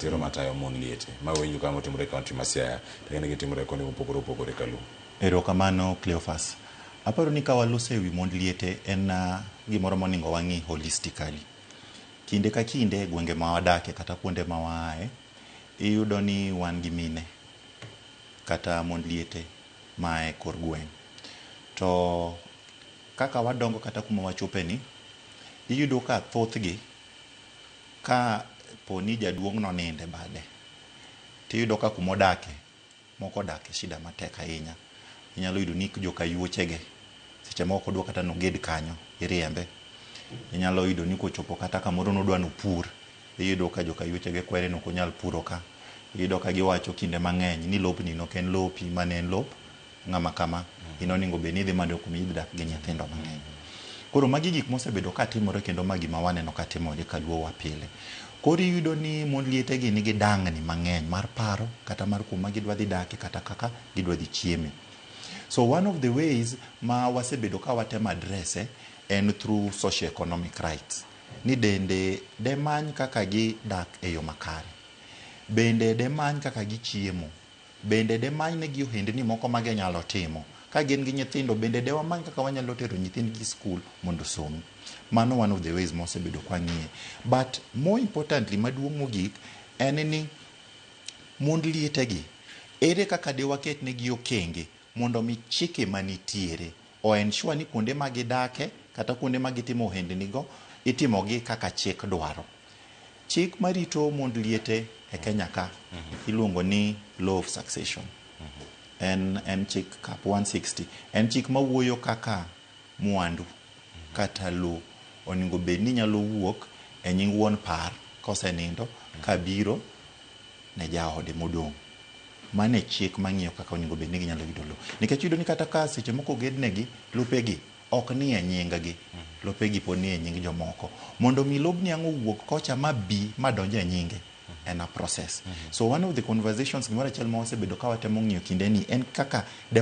Ratiro matayo mon liete. Ma winjo kama otimore e kaunti ma Siaya, to ng'ene gitimore kuonde mopogore opogore kaluo. Erokamano Cleophas. Aparo ni ka waloso ewi mond liete en gimoro monego wang'i holistically. Kinde ka kinde e gwenge ma wadake kata kuonde ma waaye, iyudo ni wan gi mine kata mond liete ma e kor gweng'. To kaka wadongo kata kuma wachope ni, iyudo ka thothgi ka po ni jaduong' nonindo e bade, tiyudo ka kumodake moko odak e shida matek ahinya. Inyalo yudo ni joka yuochege seche moko ok odwa kata noged kanyo, iriembe. Inyalo yudo ni kochopo kata kamoro nodwa nopur, iyudo ka joka yuochege kwere ni ok onyal puro ka. Iyudo ka giwacho kinde mang'eny ni lopni ok en lopi, mane en lop ng'ama kama. In onego bed ni idhi manyo kuma idhi dak gi nyithindo mang'eny. Koro magi gik mosebedo ka timore kendo ma gima waneno ka timore kaluowa pile. Koro iyudo ni mond liete gi nigi dangni mang'eny mar paro kata mar kuma gidwa dhi dake kata kaka gidwa dhi chieme. So one of the ways ma wasebedo ka watemo address en through socio-economic rights. Ni dende demany kaka gidak e yo makare. Bende demany kaka gichiemo. Bende demany negi ohendni moko ma ginyalo timo. Ka gin gi nyithindo bende de wamany kaka wanyalo tero nyithindgi skul mondo osom. Mano one of the ways ma wasebedo ka wang'iye. But more importantly maduong' mogik en ni mond liete gi ere kaka de waket negi okenge mondo mi chike manitiere o ensure ni kuonde ma gidake kata kuonde ma gitimo ohendni go itimogi kaka chik dwaro. Chik marito mond liete e Kenya ka iluongo ni Law of Succession. En chik cap 160. En chik mawuoyo kaka mwandu kata lo onego bed ni nyalo wuok e nying wuon par kosenindo kabiro ne jaode modong'. Mano e chik mang'iyo kaka onego bed ni ginyalo yudo lo. Nikech iyudo ni kata ka seche moko ogednegi, lopegi ok nie nying gi. Lopegi pod nie nying jomoko. Mondo mi lobni ang' owuog kocha ma bi ma donj e nyinge, en a process. So one of the conversations gimoro achiel ma wasebedo ka watemo ng'iyo kinde ni en kaka de